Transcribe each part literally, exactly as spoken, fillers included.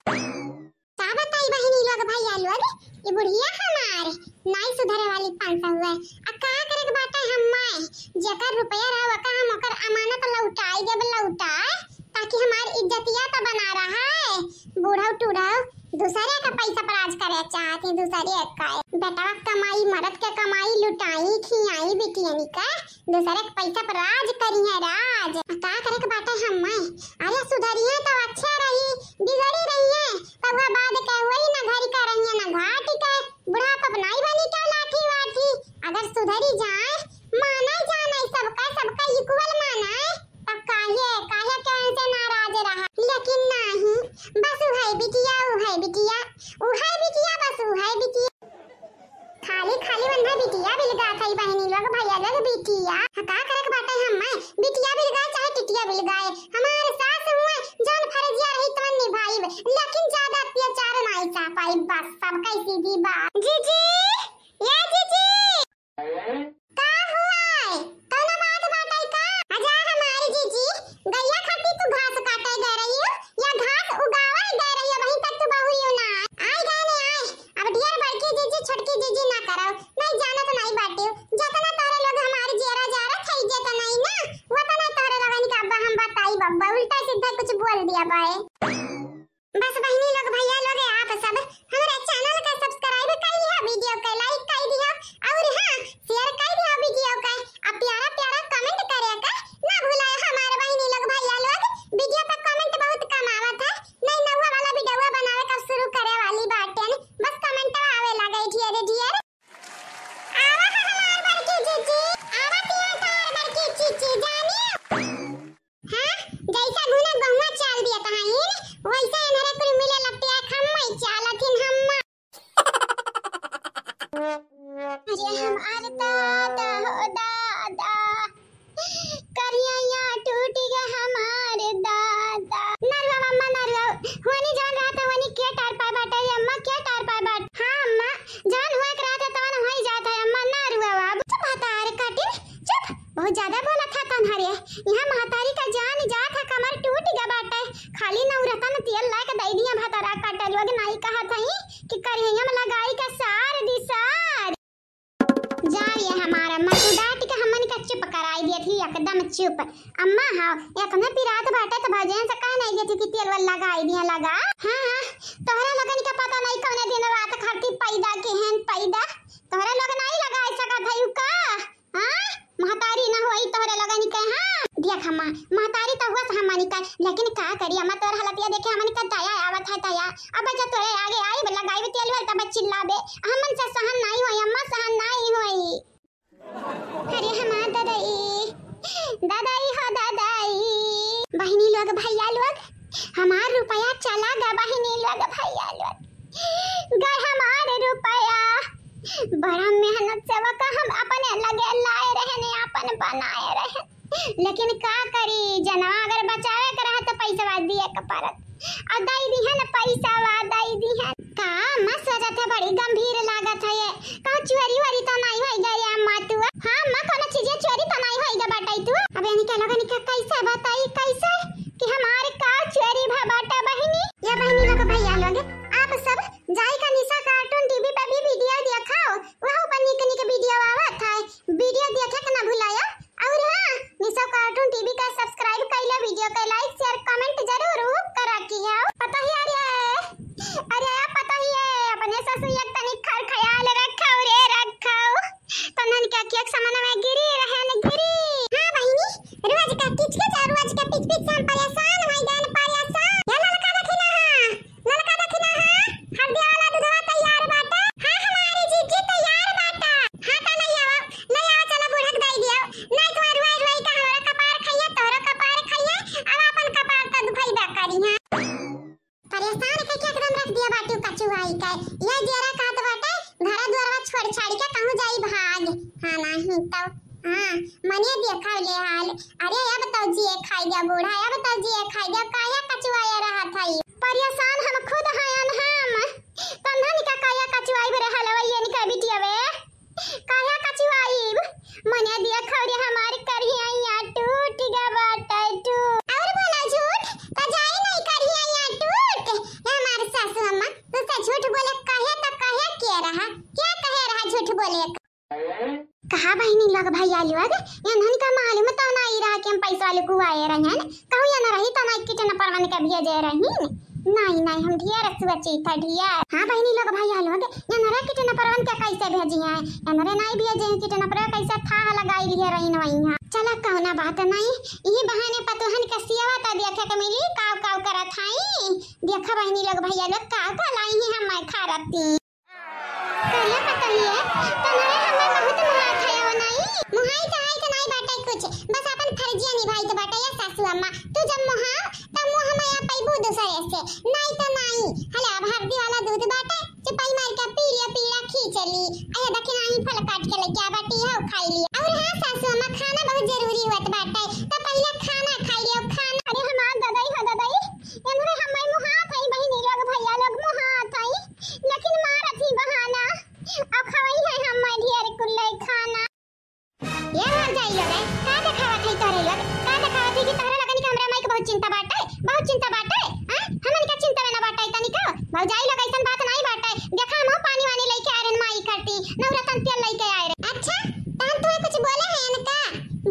का बताई बहिनी लोग, भैया लोग, ई बुढ़िया हमार नाई सुधरे वाली पाँच सौ हुआ। आ का करे के बाटे हम्मे, जेकर रुपया रहा ओका हम ओकर अमानत लौटाई देब, लौटाए, ताकि हमार इज्जतिया तो बना रहा है। बूढ़ऊ टूढ़ऊ दूसरे का पैसा पर राज करे चाहत ही, दूसरे का बेटवा कमाई, मरद के कमाई लुटाई, खियाई बिटियन का, दूसरे के पैसा पर राज करिहे राज। आ का करे के बाटे हम्मे? अरे सुधरिहे तो अच्छे रही, बिगड़ी रहिहे तो वह बाद के वही ना घरी का रहिहे ना घाटी के, बुढ़ापा बनाई बनी के लाठी वाठी। अगर सुधरी जाए, माने जाने सबका, सबका equal माने, तब काहे, काहे के उनसे नाराज रहा? लेकिन नहीं, बस उहै बिटिया, उहै बिटिया, उहै बिटिया, बस उहै बिटिया। खाली, खाली वन्हा बिटिया बिलगात है बहिनी लोग, भैया लोग, बिटिया। का करे के बाटे हम्मे? बिटिया बिलगाए चाहे टिटिया बिलगाए, हमार सास हुए, जौन फर्जिया रही तवन निभाइब, लेकिन ज्यादा अत्याचार नाई सह पाइब। बस सबका सीधी बात। जीजी, या जीजी। का हुआ है? कौनो बात बाटे का? आजा हमारी जीजी, गैया खातिर तू घास काटे गए रही हो या घास उगावे गए रही हो? वहीं तक तू बहुरियो ना आए। आए गए ने आए। अब ढेर बड़की जीजी, छोटकी जीजी ना करो। नहीं जानत नहीं बाटे। जतना तोहरे लोग हमारे जियरा जारा खाई जेता नहीं ना, वतना तोहरे लोगन का अब्बा हम बताई बब्बा। उल्टा सीधा कुछ बोल दिया बाए। बस बहिनी लोग, भैया लोग, आप सब हमारे channel का subscribe कर लिया, video का like कर दिया और हाँ, share कर दिया video का। अब प्यारा प्यारा comment करे का ना भूलाए हमारे बहिनी लोग, भैया लोग। Video पे comment बहुत कम आवत है, नई नौवा वाला video बनावे का शुरू करे वाली बाटेन, बस comment आवे लगे ढेर ढेर। आवा है हमार बड़की जीजी, आवा तिया तार बड़की जीजी जानी। हाँ, जैसा घुना गहुआ चाल दिया तहाइन, वैसा इन्हरे कुल मिले लट्टिया खम्मई चालत हिन हम्मा। अरे हमार दादा हो दादा, करिया टूट गया हमार दादा। नरुआ मम्मा नरुआ, होनी जौन रहत है, होनी के टार पाए बाटे, ये अम्मा के टार पाए बाटे। हाँ अम्मा, जौन हुए के रहत है, तवन होई जात है अम्मा, नरुआ बाबू। चुप हता रे काटिन, चुप। बहुत ज्यादा बोलत है तन्हरे। यहाँ महतारी का जान जात है, कमर टूट गया बाटे। खाली नवरतन तेल लाके दे दिया भतरा काटे लोग, नाई कहत हई कि करिया में लगाई के सार दी सार। जा ये हमार अम्मा, तू डांट के हमन का चुप कराई दिया थी, एकदम चुप। अम्मा हाँ, इतना पिरात बाटे तो भजन से कह नहीं देती कि तेल वेल लगाई दिया लगा। हाँ, हाँ, तोहरा लोगन के पता नहीं कौने दिन रात खाती पैदा के हैं पैदा। तोहरा लोग नहीं लगाई सकत है का? हाँ? महतारी ना होई तोहरे लोगन के, हाँ? देख अम्मा, महतारी तो हुआ से हमनी का, लेकिन का करी अम्मा, तोर हालतिया देखे हमनी का दया आवत है, दया। अब जब तोरे आगे आई, लगाई तेल वेल, तब चिल्लाबे। हमन से सहन नहीं होई अम्मा, सहन नहीं होई। अरे हमार ददाई, ददाई हो ददाई। बहिनी लोग, भैया लोग, हमार रुपया चला गा बहिनी लोग, भैया लोग। गा हमार रुपया। बड़ा मेहनत से वका हम अपने लगे लाए रहन, अपन बनाए रहन। लेकिन का करी, जनवा अगर बचावे के रहा तो पैसवा दिए के परत। आ दई दिहन पैसवा, दई दिहन। का अम्मा सोचत है, बड़ी गंभीर लागत है ये। कहूँ चोरी वोरी तो नहीं होई गया रे अम्मा तू? हाँ अम्मा, कोनो चीजे चोरी तो नहीं होई गया बाटे तू? अब यानी के लोगन के कैसे बताई, कैसे कि हमार का चोरी भा बाटे बहिनी? ये बहिनी लोग, भैया लोग, आप सब जाई का निशा cartoon TV पे भी video देखाओ, वहाँ पर निक निक video आवत है, video देखे के ना भुलाया। और हाँ, निशा cartoon TV का subscribe कइला, video के like, share, comment जरूर करा किया। पता ही अरे, अरे पता ही है, अपने ससुर एक तनी खर ख्याल रखो रे, रखो। तनन के केक समन में गिरी रहन गिरी। हाँ बहिनी, रोज का किचकिच और रोज का पिच पिच से हम परेशान होई गए, परेशान। ये ललका देखी ना, हाँ, ललका देखी ना, हाँ, हल्दी वाला दूधवा तैयार बाटे। हाँ, हमारी जीजी तैयार बाटे। हाँ, तो ले आवा, ले आवा, चला बूढ़ा के दे दियो। नहीं तो रुआई रुआई का हमारा कपार खाइए, तोरो कपार खाइए, अब अपन कपार तो दुखई बा करी, हाँ। परेशान कइके एकदम रख दिया बाटू कचुआई के। ये जेरा कहत बाटे, घरा दुआरवा छोड़ छाड़ के कहूँ जाई भाग। हाँ, नहीं तो, हाँ, मने देखा ले हाल। अरे, अब तो जिए खाई गया बूढ़ा, अब तो जिए खाई गया, काहे कचुआए रहत हई? परेशान हम खुद हयन हम। तन्हन का काया कचुआई बरे हलवा ये निका बिटिया बे। काहे कचुआई? मने दिया खौरे हमार करिया टूट गया बाटे टूट। और बोला झूठ, तो जाई नहीं करिया टूट। हमार लग भैया लोग, एन्हन का मालूम तो नाई रहा कि हम पैसा लेके आए रहन। कहूँ एन्हरे ही तो नाई किडनैपरवन के भेजे रहीन। नाई, नाई, हम ढेर सोची था, ढेर। हाँ बहिनी लोग, भैया लोग, एन्हरे किडनैपरवन के कैसे भेजी हैं? एन्हरे नाई भेजे हैं, किडनैपरवा कैसे थाह लगाई लिए रहीन वहीं। चला, कौनो बात नाई, इही बहाने पतोहन के सेवा तो देखे के मिली, काव काव करत हई। देखा बहिनी लोग, भैया लोग, काव काव लाई ही हम खारती। करिया पतोहिए, तनरे हमें बहुत मुहात है हो नाई। मुहाई तो आई तो नाई बाटे कुछ, बस अपन फर्जिया निभाई तो बाटे या सासू अम्मा। तू जब मुहाव, तब मुँह में आ पैबू दूसरे से, नाई तो नाई। हले अब हरदी वाला दूध बाटे, चुपाई मार के पी लिया, पीड़ा खींच ली। अये दखिना ही फल काट के लेके आ बाटी है, खाई लिया। और हाँ सासू अम्मा, खाना बहुत जरूरी होत बाटे, तो पहले खाना खाई लिया, खाना। अरे हमार ददाई हो ददाई, एन्हरे हमें मुहात है बहिनी लोग, भैया लोग मुहात है। लेकिन मारत ही बहाना, अब खवई है हम ढेर कुल्ले खाना। ये भौजाई लोग, का देखावत है तोहरे लोग? का देखावत है कि तोहरे लोगन के हमरा माई के बहुत चिंता बाटे, बहुत चिंता बाटे? हाँ, हमन के चिंता में ना बाटे तनिको। भौजाई लोग, ऐसन बात नहीं बाटे। देखा, हम पानी वानी लेके आए रहन माई करती, नवरत्न तेल लेके आए रहन। अच्छा, तहन तू कुछ बोले है इनका?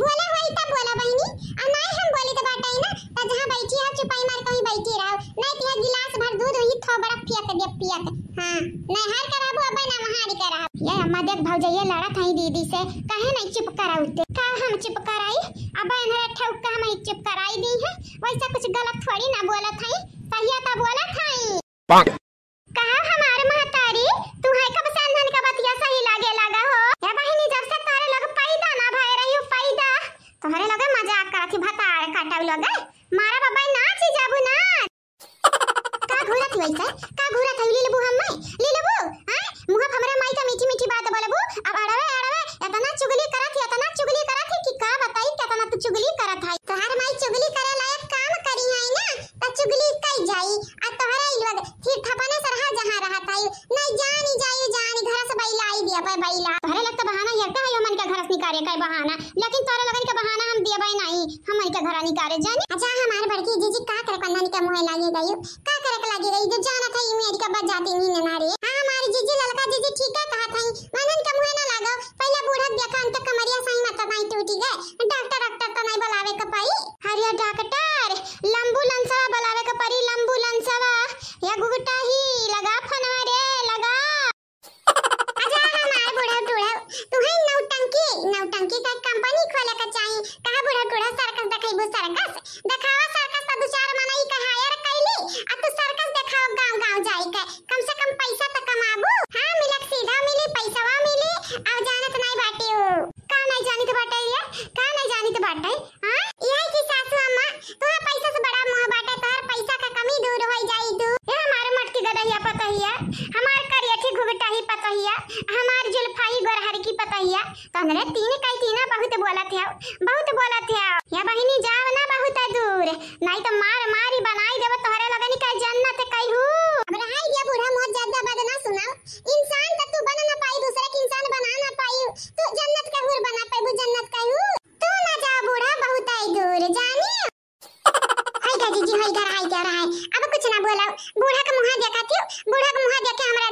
बोले होई तब बोला बहिनी, आ नाई हम बोली तो बाटे ना, त जहाँ बैठी है चुपाई मार कहीं बैठी रहो, नहीं तो ये गिलास भर दूध वही थोबड़ा फेंक दे पियत। हाँ, नैहर का रहबू, अबे नमहारी का रहबू। ये अम्मा देख भौजैया लड़त हई दीदी से, कहे नहीं चुप कराउते। का हम चुप कराई? अब एनरे ठौक के हम चुप कराई दी है, वैसा कुछ गलत थोड़ी ना बोलत हई, सहिया तो बोलत हई। कहा हमार महतारी, तुम्हें कब से अनधन का बतिया सही लागे लगा हो? ए बहिनी, जब से तोहरे लोग पैदा ना भय रही हो, पैदा, तोहरे लोग मजाक करत ही, भतार काटल लोग, मारा बाबा नाच जाबू ना। का घूरत ही वैसे? का घूरत ही? लीलबू हम मैं? लीलबू? हाँ? मुँह हमरे माई का मीठी मीठी बात बोलबू? अब अड़वे अड़वे इतना चुगली करत ही, इतना चुगली करत ही कि का बताई, कितना तू चुगली करत है। तोहार माई चुगली करे लायक काम करी है ना, त चुगली कई जाई। आ तोहरे ई लोग फिर थपने सरहा जहाँ रहत है, नहीं जानी जाई, जानी घर से बैला आई दिया पे बैला। तोहरे लोग तो बहाना हेरते है, हमन के घर से निकाले का बहाना, लेकिन तोहरे लोगन के बहाना हम दिया नहीं, हमन के घर निकाले जानी। अच्छा, हमार बड़की जीजी का करे कन्हन के मुँह लागे गई? का करे के लागे गई? जो जानत है, ई मेरी का बजाती नींद ना रे। हाँ, हमारी जीजी, ललका जीजी ठीक है कहत है, मनन के मुँह ना लागो, पहले बूढ़ा देखा, उनके कमरिया सही में तो नहीं टूटी गए, डॉक्टर, डॉक्टर तो नहीं बुलावे के पाई। अरे डॉक्टर, लंबू लंसवा बुलावे के पड़ी, लंबू लंसवा। या गुगटा ही, लगा फोनवा रे, लगा। अच्छा हमार बूढ़ा टूढ़ा, तुहे नौटंकी, नौटंकी का कंपनी खोले के चाही। कहा बूढ़ा टूढ़ा सर्कस देखैबू सर्कस? देखावा सर्कस त दू चार मनई के हायर कैली, आ तू सर्कस देखाओ गाँव गाँव जाई के। कम से कम पैसा त कमाबू। हाँ मिलक सीधा मिली, पैसवा मिली, अब जानत नहीं बाटी हो। का नहीं जानित बाटे ये? का नहीं जानित बाटे? हाँ? यही की सासू अम्मा, तोहर पैसा से बड़ा मोह बाटे, तोहर पैसा का कमी दूर होई जाई दू। ए हमारे मटकी गदहिया पतहिया, हमार करियठी घुघटाही पतहिया, हमार जुल्फाही गोरहर की पतहिया, तोहरे तीन कई तीना बहुत बोलत है, बहुत बोलत है। या बहिनी जाओ ना बहुत दूर, नहीं तो मार मारी बनाई देबो तोहरे लगनी का जन्नत कहू। अब रहाई दिया बूढ़ा, मोह ज्यादा बात ना सुनाओ। इंसान तो तू बन ना पाई, दूसरे के इंसान बना ना पाई, तू जन्नत के हूर बना पाई, जन्नत कहू। तू ना जा बूढ़ा, बहुत आई दूर जानी। हाय गा जीजी, हाय गा, हाय गा, हाय। अब कुछ ना बोला, बूढ़ा के मुँह देखा थी, बूढ़ा के मुँह देख के हमरा